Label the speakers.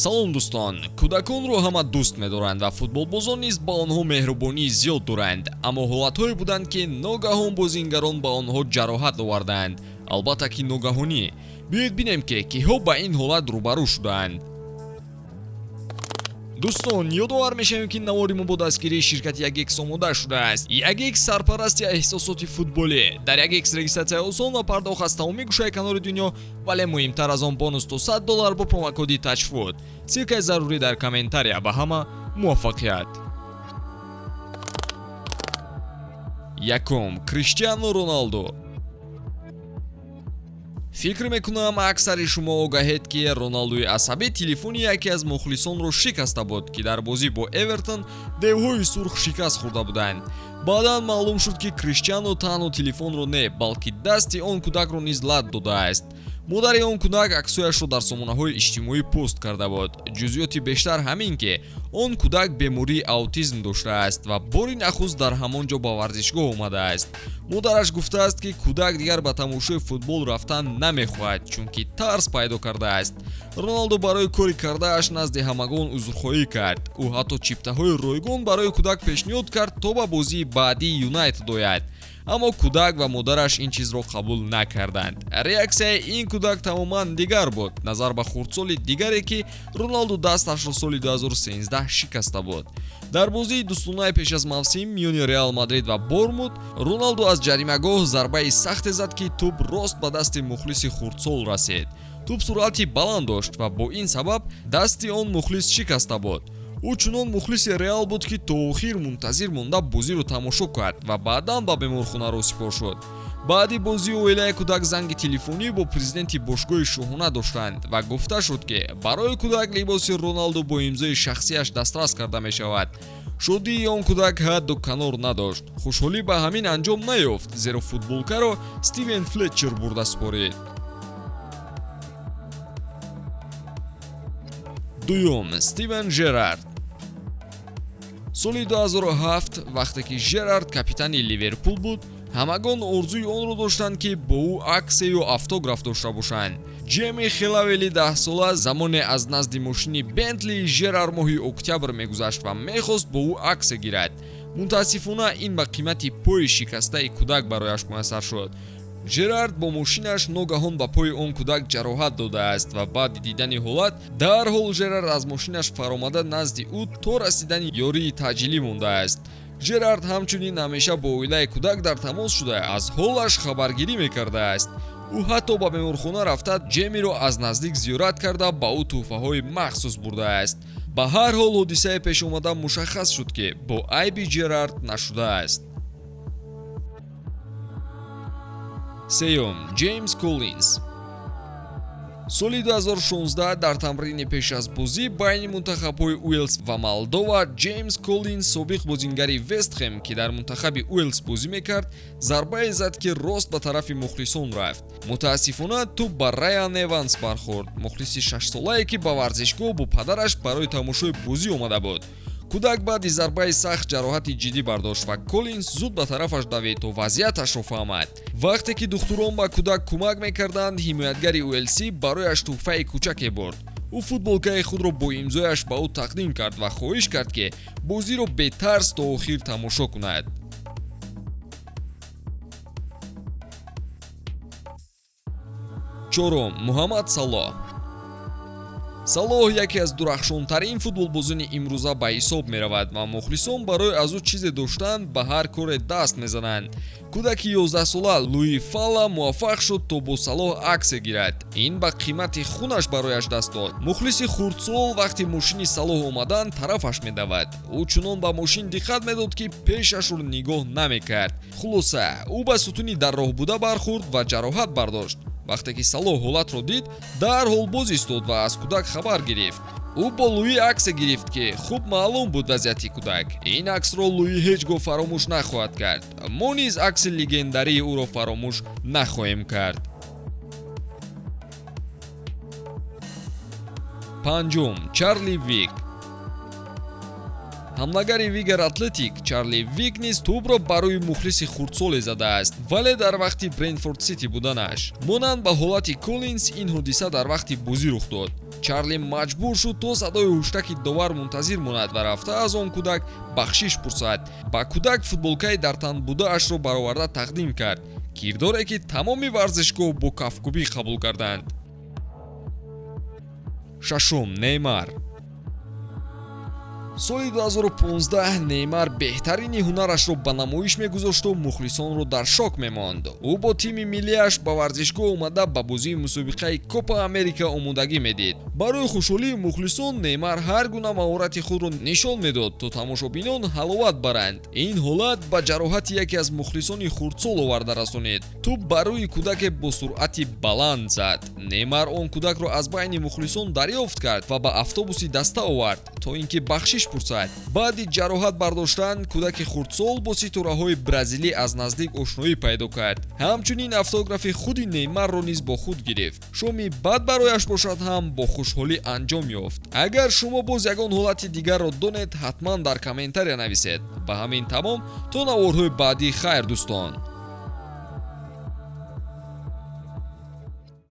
Speaker 1: Салом, дӯстон! Кӯдаконро ҳама дӯст медоранд ва футболбозон низ ба онҳо меҳрубонии зиёд доранд, аммо ҳолатҳое буданд, ки ногаҳон бозингарон ба онҳо ҷароҳат оварданд. Албатта ки ногаҳонӣ. Биёед бинем, ки киҳо ба ин ҳолат рӯбарӯ шудаанд. Дӯстон, ёдовар мешавем, ки навори мо бо дастгирии ширкати Ягекс омода шудааст. Ягекс — сарпарасти эҳсосоти футболӣ. Дар Ягекс регистратсияи осон ва пардохт аз тамоми гӯшаи канори дунё, вале муҳимтар аз он бонус то 100 доллар бо промокоди TAJFOOT. Ссылкаи зарурӣ дар комментария. Ба ҳама муваффақият! Якум: Криштиану Роналду. Фикр мекунам, аксари шумо огаҳед, ки Роналдуи асабӣ телефони яке аз мухлисонро шикаста буд, ки дар бозӣ бо Эвертон девҳои сурх шикаст хӯрда буданд. Баъдан маълум шуд, ки Криштиану танҳо телефонро не, балки дасти он кӯдакро низ лат додааст. Модари он кӯдак аксҳояшро дар сомонаҳои иҷтимоӣ пост карда буд. Ҷузъиёти бештар ҳамин, ки он кӯдак бемории аутизм доштааст ва бори нахуст дар ҳамон ҷо ба варзишгоҳ омадааст. Модараш гуфтааст, ки кӯдак дигар ба тамошои футбол рафтан намехоҳад, чунки тарс пайдо кардааст. Роналдо барои кори кардааш назди ҳамагон узрхоҳӣ кард. Ӯ ҳатто чиптаҳои ройгон барои кӯдак пешниҳод кард, то ба бозии баъдии Юнайтед ояд, аммо кӯдак ва модараш ин чизро қабул накарданд. Реаксияи ин кӯдак тамоман дигар буд назар ба хурдсоли дигаре, ки Роналду дасташро соли 2013 шикаста буд. Дар бозии дӯстонаи пеш аз мавсим миёни Реал Мадрид ва Бормут Роналду аз ҷаримагоҳ зарбаи сахте зад, ки тӯб рост ба дасти мухлиси хурдсол расид. Тӯб суръати баланд дошт ва бо ин сабаб дасти он мухлис шикаста буд. Ӯ чунон мухлиси Реал буд, ки то охир мунтазир монда бозиро тамошо кард ва баъдан ба беморхона росипор шуд. Баъди бозӣ оилаи кӯдак занги телефонӣ бо президенти бошгоҳи шоҳона доштанд ва гуфта шуд, ки барои кӯдак либоси Роналду бо имзои шахсияш дастрас карда мешавад. Шодии он кӯдак ҳадду канор надошт. Хушҳолӣ ба ҳамин анҷом наёфт, зеро футболкаро Стивен Флетчер бурда супорид. Дуюм: Стивен Жерард. Соли 2007, вақте ки Жерард капитани Ливерпул буд, ҳамагон орзуи онро доштанд, ки бо ӯ аксе ё автограф дошта бошанд. Ҷеми Хилавели 10-сола замоне аз назди мошини Бентлии Жерар моҳи октябр мегузашт ва мехост бо ӯ аксе гирад. Мутаассифона, ин ба қимати пои шикастаи кӯдак барояш муяссар шуд. Жерард бо мошинаш ногаҳон ба пои он кӯдак ҷароҳат додааст ва баъди дидани ҳолат дарҳол Жерард аз мошинаш фаромада, назди ӯ то расидани ёрии таъҷилӣ мондааст. Жерард ҳамчунин ҳамеша бо оилаи кӯдак дар тамос шуда, аз ҳолаш хабаргирӣ мекардааст. Ӯ ҳатто ба беморхона рафта, Ҷемиро аз наздик зиёрат карда, ба ӯ тӯҳфаҳои махсус бурдааст. Ба ҳар ҳол, ҳодисаи пешомада мушаххас шуд, ки бо айби Жерард нашудааст. Сеюм: Ҷеймс Коллинз. Соли 2016 дар тамрини пеш аз бозӣ байни мунтахабҳои Уэлс ва Молдова Ҷеймс Коллинз, собиқ бозингари Вестхем, ки дар мунтахаби Уэлс бозӣ мекард, зарбае зад, ки рост ба тарафи мухлисон рафт. Мутаассифона, тӯб ба Раян Эванс бархӯрд, мухлиси шашсолае, ки ба варзишгоҳ бо падараш барои тамошои бозӣ омада буд. Кӯдак баъди зарбаи сахт ҷароҳати ҷиддӣ бардошт ва Коллинз зуд ба тарафаш давид, то вазъияташро фаҳмад. Вақте ки духтурон ба кӯдак кӯмак мекарданд, ҳимоятгари Уэлсӣ барояш тӯҳфаи кӯчаке бурд. Ӯ футболкаи худро бо имзояш ба ӯ тақдим кард ва хоҳиш кард, ки бозиро бетарс то охир тамошо кунад. Чорум: Муҳаммад Салоҳ. Салоҳ яке аз дурахшонтарин футболбозони имрӯза ба ҳисоб меравад ва мухлисон барои аз ӯ чизе доштан ба ҳар коре даст мезананд. Кӯдаки 11-сола Луи Фалла муваффақ шуд, то бо Салоҳ аксе гирад. Ин ба қимати хунаш барояш даст дод. Мухлиси хурдсол вақти мошини Салоҳ омадан тарафаш медавад. Ӯ чунон ба мошин диққат медод, ки пешашро нигоҳ намекард. Хулоса, ӯ ба сутуни дар роҳ буда бархӯрд ва ҷароҳат бардошт. Вақте ки Салоҳ ҳолатро дид, дарҳол боз истод ва аз кӯдак хабар гирифт. Ӯ бо Луи аксе гирифт, ки хуб маълум буд вазъияти кӯдак. Ин аксро Луи ҳеҷ гоҳ фаромӯш нахоҳад кард. Мо низ акси легендарии ӯро фаромӯш нахоҳем кард. Панҷум: Чарли Вик. Ҳамлагари Виган Атлетик Чарли Вик низ тӯбро ба рӯи мухлиси хурдсоле задааст, вале дар вақти Брентфорд Сити буданаш. Монанд ба ҳолати Коллинс, ин ҳодиса дар вақти бозӣ рух дод. Чарли маҷбур шуд, то садои ҳуштаки довар мунтазир монад ва рафта аз он кӯдак бахшиш пурсад. Ба кӯдак футболкаи дар тан будаашро бароварда тақдим кард, кирдоре ки тамоми варзишгоҳ бо кафкӯбӣ қабул карданд. Шашум, Неймар. Соли 2015 Неймар беҳтарини ҳунарашро ба намоиш мегузошту мухлисонро дар шок мемонд. Ӯ бо тими миллиаш ба варзишгоҳ омада, ба бозии мусобиқаи Копа Америка омодагӣ медид. Барои хушҳолии мухлисон Неймар ҳар гуна маҳорати худро нишон медод, то тамошобинон ҳаловат баранд. Ин ҳолат ба ҷароҳати яке аз мухлисони хурдсол оварда расонид. Тӯб ба рӯи кӯдаке бо суръати баланд зад. Неймар он кӯдакро аз байни мухлисон дарёфт кард ва ба автобуси даста овард, то ин ки бахшиш пурсад. Баъди ҷароҳат бардоштан кӯдаки хурдсол бо ситораҳои бразилӣ аз наздик ошноӣ пайдо кард, ҳамчунин автографи худи Неймарро низ бо худ гирифт. Шоми бад барояш бошад ҳам бо хушҳолӣ анҷом ёфт. Агар шумо боз ягон ҳолати дигарро донед, ҳатман дар комментария нависед. Ба ҳамин тамом, то наворҳои баъдӣ, хайр, дӯстон.